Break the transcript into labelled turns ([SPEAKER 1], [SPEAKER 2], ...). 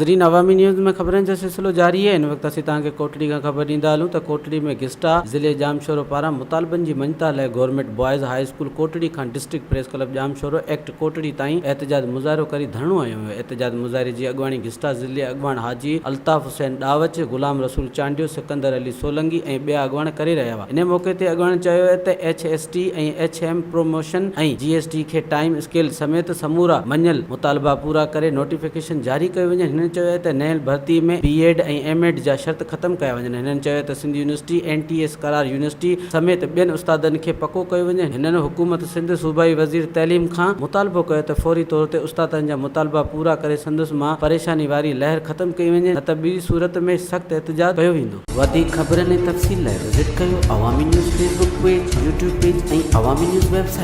[SPEAKER 1] ناظرين عوامي نيوز ۾ خبرن جو سلسلو جاري آهي هن وقت اسين توهان کي ڪوٽڙي کان خبر ڏيندا هلون ته ڪوٽڙي ۾ گسٽا ضلعي ڄامشورو پاران مطالبن جي مڃتا لاء government boys high school Kotri کان district press club Jamshoro act Kotri تائين احتجاج مظاهرو ڪري ڌرڻو هنيو ويو احتجاج مظاهري جي اڳواڻي گسٽا ضلعي اڳواڻ حاجي الطاف حسين ڏاوچ، غلام رسول چانڊيو، سڪندر علي سولنگي ۽ ٻيا اڳواڻ ڪري رهيا هئا. انهي موقعي تي اڳواڻن چيو ته H S T ۽ H M promotion ۽ G S T کي ٽائيم اسڪيل سميت سمورا مڃيل مطالبا پورا ڪري نوٽيفڪيشن جاري ڪيو وڃي. هنن چيو ته نئين ڀرتي ۾ بي ايڊ ۽ ايم ايڊ جا شرط ختم ڪيا وڃن. هنن چيو ته Sindh university, N T S قرار يونيورسٽي سميت ٻين استادن کي پڪو ڪيو وڃي. هنن حڪومت سنڌ صوبائي وزير تعليم کان مطالبو ڪيو ته فوري طور تي استادن جا مطالبا پورا ڪري سندس مان پريشاني واري لهر ختم ڪئي وڃي نه ته ٻي صورت ۾ سخت احتجاج ڪيو ويندو. وڌيڪ خبرن ۽ تفصيل لاء وزٽ ڪيو Awami news Facebook page, YouTube page ۽ Awami news website.